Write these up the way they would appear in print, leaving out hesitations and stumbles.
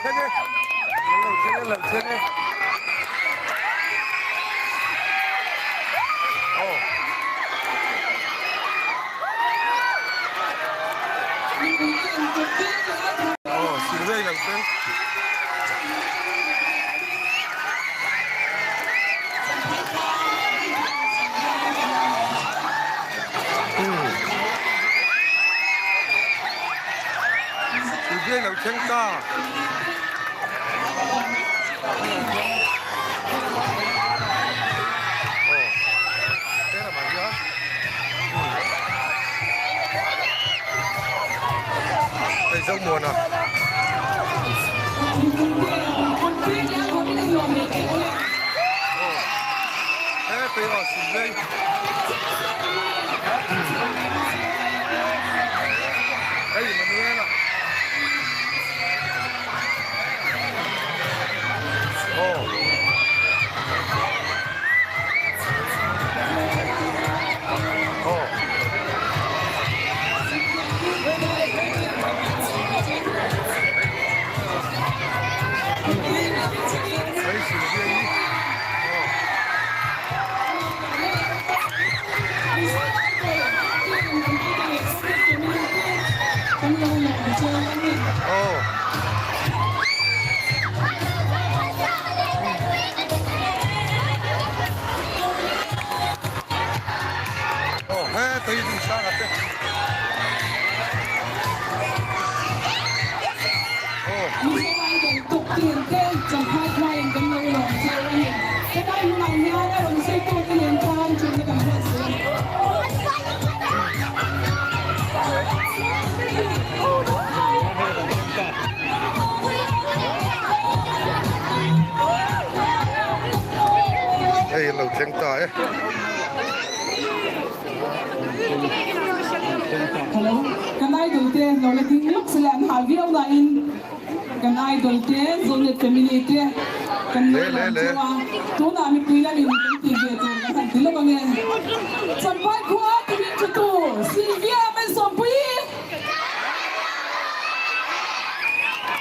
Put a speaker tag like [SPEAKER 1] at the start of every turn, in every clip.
[SPEAKER 1] thleng e. An lo thleng e, an lo thleng e. Aw. Aw, Sylvia i lo thleng. Sylvia i lo thleng ta. Aw, helamah hian hei Zomuana. Aw, he phei aw Sylvia i. Hei Manuela. Aw. Aw. Hei Sylvia i. Aw. Aw. Aw he tei ding sang a te. Aw. Hei an lo thleng ta e.
[SPEAKER 2] Hello, kan idol te lo la ding lawk sela an hal viau nain kan idol te Zonet family te kan lo lawm cheu a, tunah mipui lamin kan tih ve tur kan han ti lawk ange. Champhai khua tirin thutu Sylvia Mensawmpui.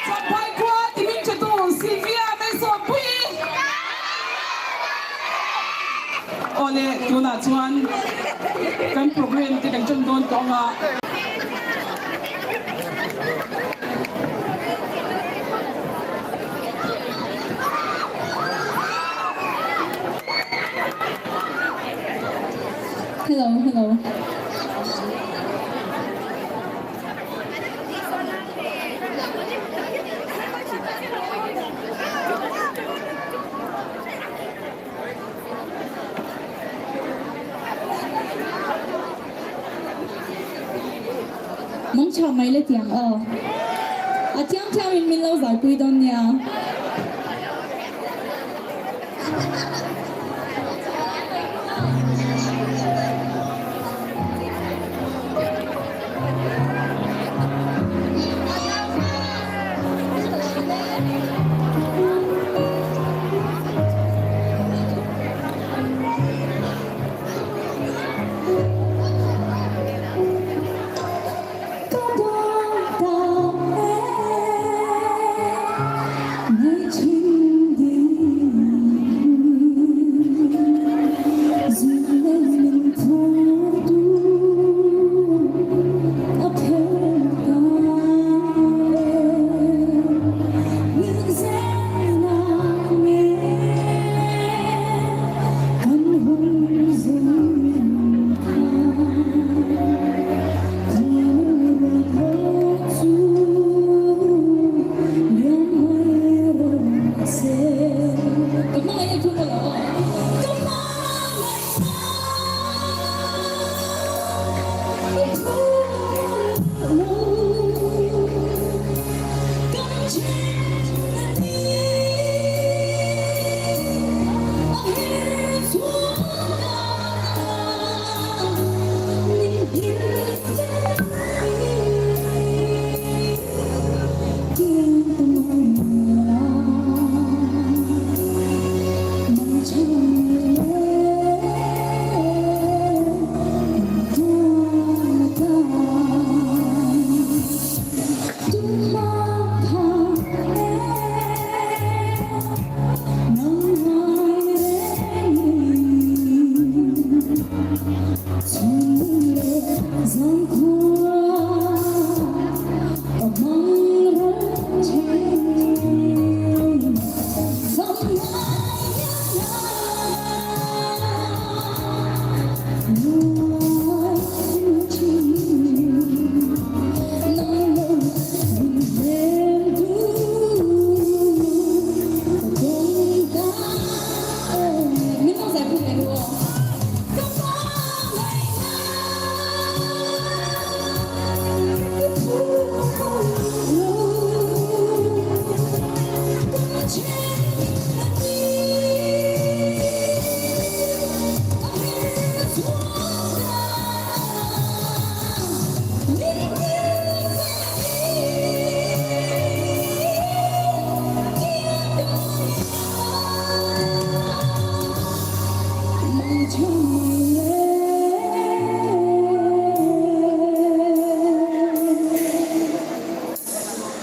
[SPEAKER 2] Champhai khua tirin thutu Sylvia Mensawmpui. Awle, tunah chuan kan program te kan ṭan dawn tawh ang a.
[SPEAKER 3] Hello, hello. Mong chha mai le tiang aw. A thiang thiang in min lo zai pui dawn nia. Ka dawng ta e Ngaihchhin ding Zun min phur tu A phel ta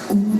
[SPEAKER 3] Kum.